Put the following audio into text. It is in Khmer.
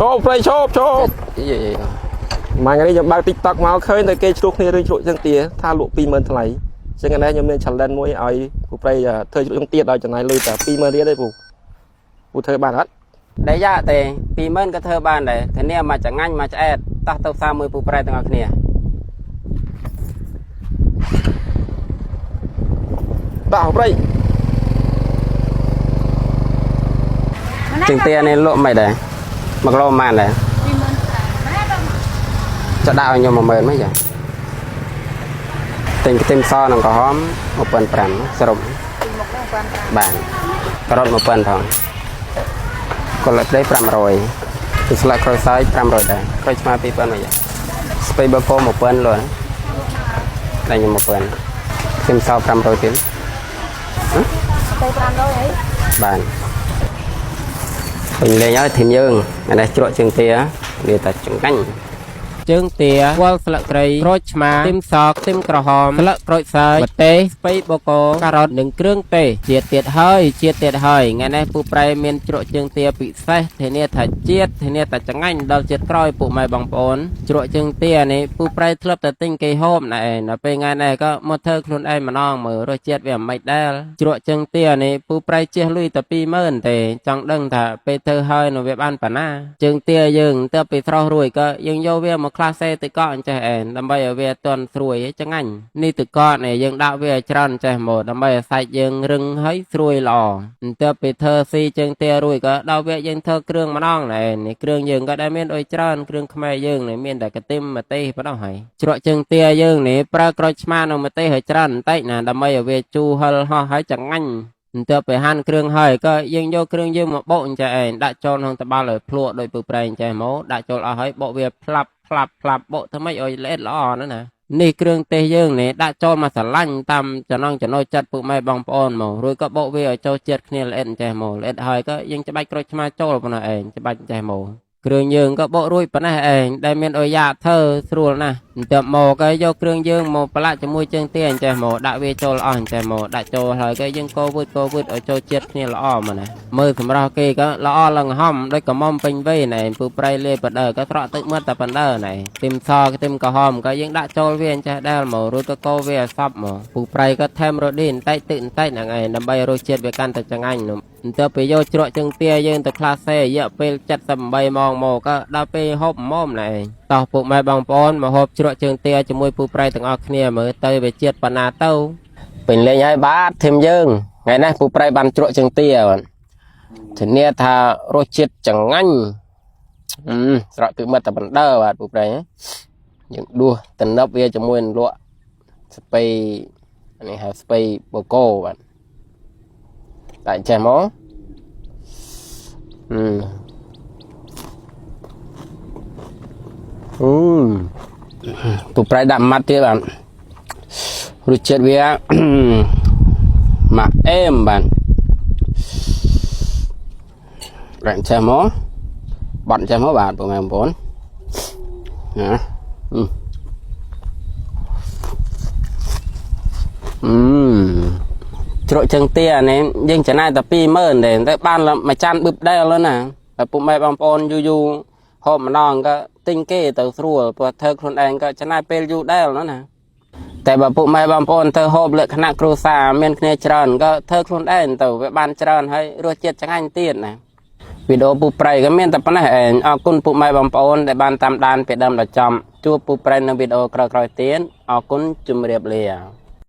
ឈប់ប្រៃឈប់ឈប់មួយថ្ងៃនេះខ្ញុំបើក TikTok មកឃើញតែគេឆ្លោះគ្នារឿងជ្រក់ជើងទាថាលក់20000ថ្លៃចឹងថ្ងៃនេះខ្ញុំមាន challenge មួយឲ្យពូប្រៃធ្វើជ្រក់ជើងទាដោយចំណាយលុយតែ20000រៀលទេពូពូធ្វើបានអត់ ដែលយ៉ាទេ20000ក៏ធ្វើបានដែរធានាមកចងាញ់មកឆ្អែតតោះទៅផ្សារមួយពូប្រែទាំងអស់គ្នា តោះប្រៃ ជើងទានេះលក់មិនដែរ1គីឡូប៉ុន្មានដែរចុះដាក់ឲ្យខ្ញុំ10000មិនចាទិញខ្ទឹមសនិងក្រហម1500សរុបបានការ៉ុត1000ផងកុលដី500ទឹកស្លឹកក្រូចសើច500ដែរក្រូចឆ្មា2000មិនចាស្ពៃបូកូ1000លក់តែខ្ញុំ1000ខ្ទឹមស500ទៀត ទៅ500អី បានពេញលេងហើយធីមយើងអានេះជ្រក់ជើងទាវាតែចង្កាញ់ជើងទាវល់ស្លឹកគ្រៃក្រូចឆ្មាខ្ទឹមសខ្ទឹមក្រហមស្លឹកក្រូចសើចម្ទេសស្ពៃបូកូការ៉ុតនិងគ្រឿងទេសជាតិទៀតហើយជាតិទៀតហើយថ្ងៃនេះពូប្រែមានជ្រក់ជើងទាពិសេសធានាថាជាតិធានាថាចង្ងាញ់ដល់ជាតិក្រោយពុកម៉ែបងប្អូនជ្រក់ជើងទានេះពូប្រែធ្លាប់តែទិញគេហូបណែឯងដល់ពេលថ្ងៃនេះក៏មកធ្វើខ្លួនឯងម្ដងមើលរសជាតិវាមិនដែរជ្រក់ជើងទានេះពូប្រែជះលុយតែ20000ទេចង់ដឹងថាពេលធ្វើហើយនៅវាបានប៉ុណ្ណាជើងទាយើងទៅពេលស្រស់រួចក៏យើងយកវាមកក្លាសេទឹកកកអញ្ចេះឯងដើម្បីឲ្យវាទន់ស្រួយឲ្យចង្ងាញ់នេះទឹកកកនេះយើងដាក់វាឲ្យច្រើនអញ្ចេះមកដើម្បីឲ្យសាច់យើងរឹងហើយស្រួយល្អទៅពេលធ្វើស៊ីជើងទារួចក៏ដល់វាយើងធ្វើគ្រឿងម្ដងណែនេះគ្រឿងយើងក៏ដែលមានអុយច្រើនគ្រឿងខ្មែរយើងនេះមានតែកាទឹមម្ទេសប៉ុណ្ណោះហើយជ្រក់ជើងទាយើងនេះប្រើក្រូចឆ្មានិងម្ទេសឲ្យច្រើនបន្តិចណាដើម្បីឲ្យវាជូរហិលហោះហើយចង្ងាញ់ទៅពេលហាន់គ្រឿងហើយក៏យើងយកគ្រឿងយើងមកបុកអញ្ចេះឯងដាក់ចូលក្នុងត្បាល់ឲ្យភ្លក់ដោយពើប្រែងអញ្ចេះមកដាក់ចូលអស់ហើយបុកវាផ្លាប់ផ្លាប់ផ្លាប់បុកធ្វើម៉េចឲ្យល្អិតល្អណាស់ណានេះគ្រឿងទេសយើងនេះដាក់ចូលមកស្រឡាញ់តាមចំណងចំណូលចិត្តពុកម៉ែបងប្អូនមករួចក៏បុកវាឲ្យចូលជាតិគ្នាល្អិតអញ្ចេះមកល្អិតហើយក៏យើងច្បាច់ក្រូចឆ្មាចូលប៉ុណ្ណោះឯងច្បាច់អញ្ចេះមកគ្រឿងយើងក៏បុករួចប៉ុណ្ណេះឯងដែលមានអុយយ៉ាធ្វើស្រួលណាស់បន្ទាប់មកក៏យកគ្រឿងយើងមកប្រឡាក់ជាមួយជើងទាអញ្ចេះមកដាក់វាចូលអស់អញ្ចេះមកដាក់ចូលហើយក៏យើងកូរវឺតកូរវឺតឲ្យចូលជាតិគ្នាល្អមកណាមើលសម្រាប់គេក៏ល្អឡើងហំដូចកំមុំពេញវ័យណែពូប្រៃលេបដើក៏ត្រក់ទឹកមាត់តែប៉ុណ្ដើណែខ្ទឹមសខ្ទឹមក្រហមក៏យើងដាក់ចូលវាអញ្ចេះដែរមករួចក៏កូរវាឲ្យសព្វមកពូប្រៃក៏ថែមរឌីបន្តិចទឹកបន្តិចហ្នឹងឯងដើម្បីរសជាតិវាកាន់តែឆ្ងាញ់នោះបន្ទាប់ពីយកជ្រក់ជើងទាយើងទៅក្លាសេរយៈពេល78ម៉ោងមកក៏ដល់ពេលហូបមុំណែឯងតោះពុកម៉ែបងប្អូនមកហូបជ្រក់ជើងទាជាមួយពូប្រៃទាំងអស់គ្នាមើលទៅវាជាតិប៉ុណ្ណាទៅពេញលេងហើយបាទធីមយើងថ្ងៃនេះពូប្រៃបានជ្រក់ជើងទាបាទធានាថារសជាតិចង្ងាញ់ស្រក់ទឹកមាត់តែបណ្ដើបាទពូប្រៃយើងដួសតំណប់វាជាមួយនឹងលក់ស្ពៃនេះហៅស្ពៃបូកូបាទដាក់ចេះមកអឺអឺពូប្រៃដាក់ម៉ាត់ទៀតបាទរសជាតិវា ម៉ាក់អេមបាទដាក់ចេះមកបាត់ចេះមកបាទពុកម៉ែបងប្អូនណាអឺអឺជ្រក់ជើងទានេះយើងចំណាយតែ20000ទេតែបានមួយចានបឹបដែលណាតែពុកម៉ែបងប្អូនយូរយូរហូបម្ដងក៏ទិញគេទៅស្រួលព្រោះធ្វើខ្លួនឯងក៏ចំណាយពេលយូរដែរណាតែបើពុកម៉ែបងប្អូនធ្វើហូបលក្ខណៈគ្រួសារមានគ្នាច្រើនក៏ធ្វើខ្លួនឯងទៅវាបានច្រើនហើយរសជាតិឆ្ងាញ់ទៀតណាវីដេអូពូប្រៃក៏មានតែប៉ុណ្ណេះឯងអរគុណពុកម៉ែបងប្អូនដែលបានតាមដានពីដើមដល់ចប់ជួបពូប្រៃនៅវីដេអូក្រោយៗទៀតអរគុណជម្រាបលា